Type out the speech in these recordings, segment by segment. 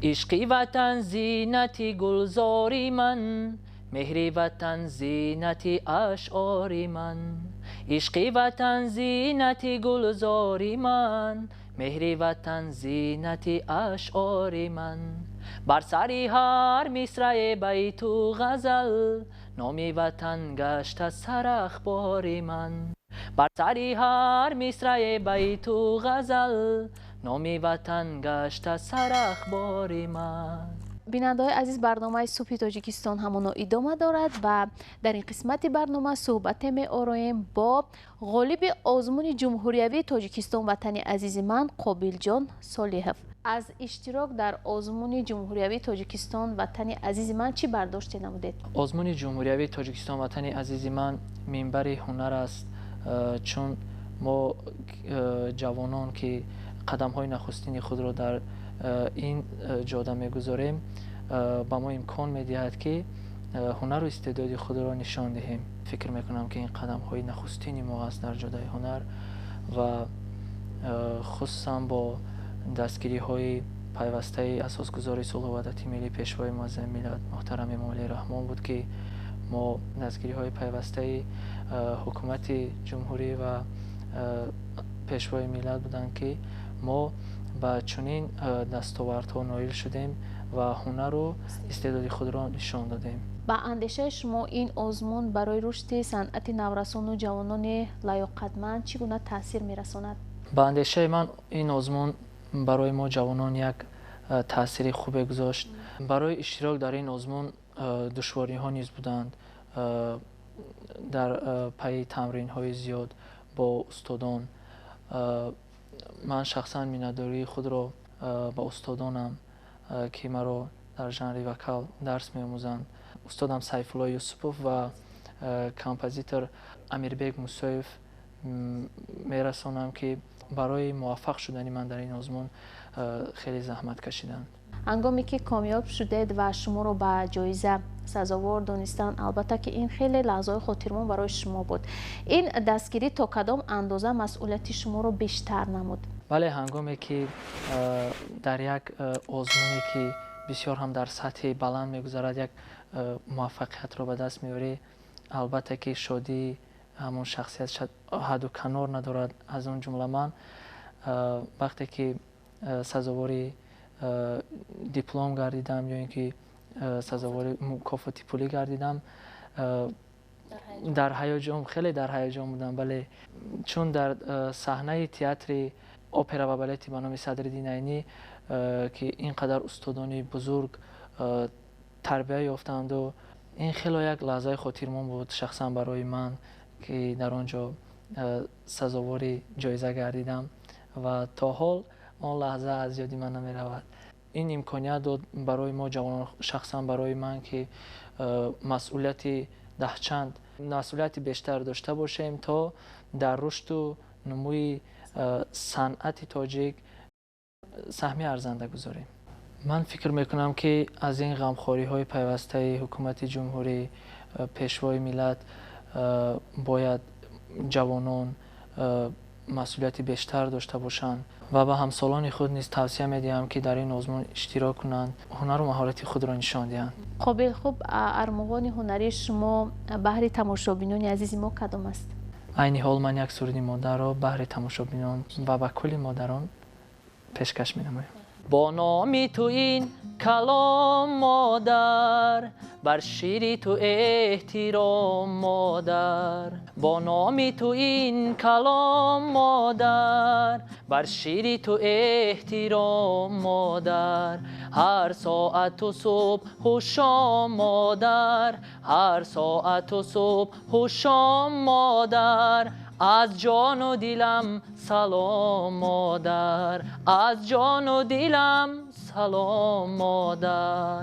Ишқи ватан зинати гулзори ман, меҳри ватан зинати ашъори ман. Ишқи ватан зинати гулзори ман, меҳри ватан зинати ашъори ман. Бар сари ҳар мисраи байту ғазал, номи ватан гашта сарахбори ман. Бар сари ҳар мисраи байту ғазал, номи ватан гашта сарахбори ман. Бинандаҳои азиз, барномаи «Субҳи Тоҷикистон» ҳамоно идома дорад ва дар ин қисмати барнома суҳбате меороем бо ғолиби озмуни ҷумҳуриявии «Тоҷикистон ватани азизи ман» Қобилҷон Солиҳов. Аз иштирок дар озмуни ҷумҳуриявии «Тоҷикистон ватани азизи ман» чӣ бардоште намудед? Озмуни ҷумҳуриявии «Тоҷикистон ватани азизи ман» минбари ҳунар аст, чун мо ҷавонон, ки қадамҳои нахустини худро дар ин ҷода мегузорем, ба мо имкон медиҳад, ки ҳунару истеъдоди худро нишон диҳем. Фикр мекунам, ки ин қадамҳои нахустини мо аст дар ҷодаи ҳунар ва хусусан бо дастгириҳои пайвастаи асосгузори сулҳу ваҳдати миллӣ, Пешвои муаззами миллат муҳтарам Эмомалӣ Раҳмон буд, ки мо дастгириҳои пайвастаи ҳукумати ҷумҳурӣ ва Пешвои миллат буданд, ки мо ба чунин дастовардҳо ноил шудем ва ҳунару истеъдоди худро нишон додем. Ба андешаи шумо, ин озмун барои рушди санъати наврасону ҷавонони лаёқатманд чӣ гуна таъсир мерасонад? Ба андешаи ман, ин озмун барои мо ҷавонон як таъсири хубе гузошт. Барои иштирок дар ин озмун душвориҳо низ буданд. Дар пайи тамринҳои зиёд бо устодон, ман шахсан миннатдории худро ба устодонам, ки маро дар жанри вокал дарс меомӯзанд, устодам Сайфулло Юсупов ва композитор Амирбек Мусоев, мерасонам, ки барои муваффақ шудани ман дар ин озмун хеле заҳмат кашиданд. Ҳангоме ки комёб шудед ва шуморо ба ҷоиза сазовор донистанд, албатта ки ин хеле лаҳзаҳои хотирмон барои шумо буд. Ин дастгирӣ то кадом андоза масъулияти шуморо бештар намуд? Бале, ҳангоме ки дар як озмуне, ки бисёр ҳам дар сатҳи баланд мегузарад, як муваффақиятро ба даст меорӣ, албатта ки шодии ҳамон шахсият ҳадду канор надорад. Аз он ҷумла ман вақте ки сазовори диплом гардидам ё ин ки сазовори мукофоти пулӣ гардидам, дар ҳаяҷон, хеле дар ҳаяҷон будам. Бале, чун дар саҳнаи театри опера ва балети ба номи Садриддин Айнӣ, ки ин қадар устодони бузург тарбия ёфтанду, ин хело як лаҳзаи хотирмон буд шахсан барои ман, ки дар он ҷо сазовори ҷоиза гардидам ва то ҳол он лаҳза аз ёди ман намеравад. Ин имконият дод барои мо ҷавонон, шахсан барои ман, ки масъулияти даҳчанд масъулияти бештар дошта бошем, то дар рушду нумӯи санъати тоҷик саҳми арзанда гузорем. Ман фикр мекунам, ки аз ин ғамхориҳои пайвастаи ҳукумати ҷумҳурӣ, Пешвои миллат, бояд ҷавонон масъулияти бештар дошта бошанд ва ба ҳамсолони худ низ тавсия медиҳам, ки дар ин озмун иштирок кунанд, ҳунару маҳорати худро нишон диҳанд. Қобил, хуб, армуғони ҳунарии шумо баҳри тамошобинони азизи мо кадом аст? Айни ҳол ман як суруди модарро баҳри тамошобинон ва ба кулли модарон пешкаш менамоям. Бо номи ту ин калом, модар, бар шири ту эҳтиром, модар. Бо номи ту ин калом, модар, бар шири ту эҳтиром, модар. Ҳар соату субҳу шом, модар, ҳар соату субҳу шом, модар, аз ҷону дилам салом, модар, аз ҷону дилам салом, модар.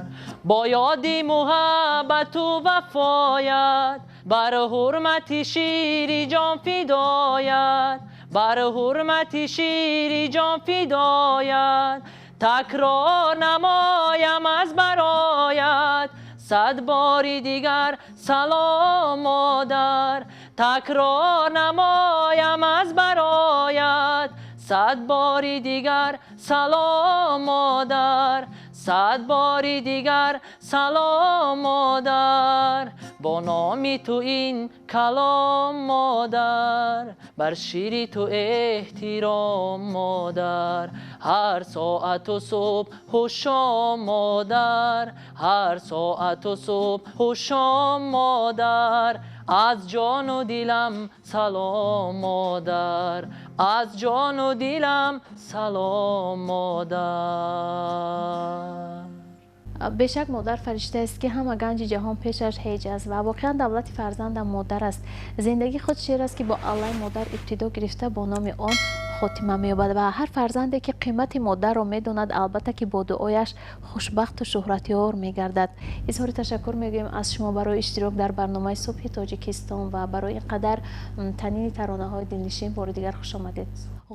Бо ёди муҳаббату вафоят, бар ҳурмати шири ҷон фидоят, бар ҳурмати шири ҷон фидоят, такрор намоям аз бароят 100 бори дигар салом, модар. Такрор намоям аз бароят 100 бори дигар салом, модар. 100 бори дигар салом, модар, бо номи ту ин калом, модар, бар шири ту эҳтиром, модар, ҳар соату субҳу шом, модар, ҳар соату субҳу шом, модар, аз ҷону дилам салом, модар, аз ҷону дилам салом, модар. Бешак, модар фариштаест, ки ҳама ганҷи ҷаҳон пешаш ҳеҷ аст ва воқеан давлати фарзандам модар аст. Зиндагӣ худ шеър аст, ки бо Аллаи модар ибтидо гирифта, бо номи он хотима меёбад. Ва ҳар фарзанде, ки қимати модарро медонад, албатта ки бо дуояш хушбахту шӯҳратёр мегардад. Изҳори ташаккур мегӯем аз шумо барои иштирок дар барномаи «Субҳи Тоҷикистон» ва барои ин қадар танини таронаҳои дилнишин. Бори дигар хушомадед.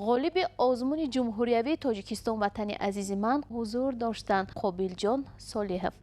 Ғолиби озмуни ҷумҳуриявии «Тоҷикистон ватани азизи ман» ҳузур доштанд Қобилҷон Солиҳов.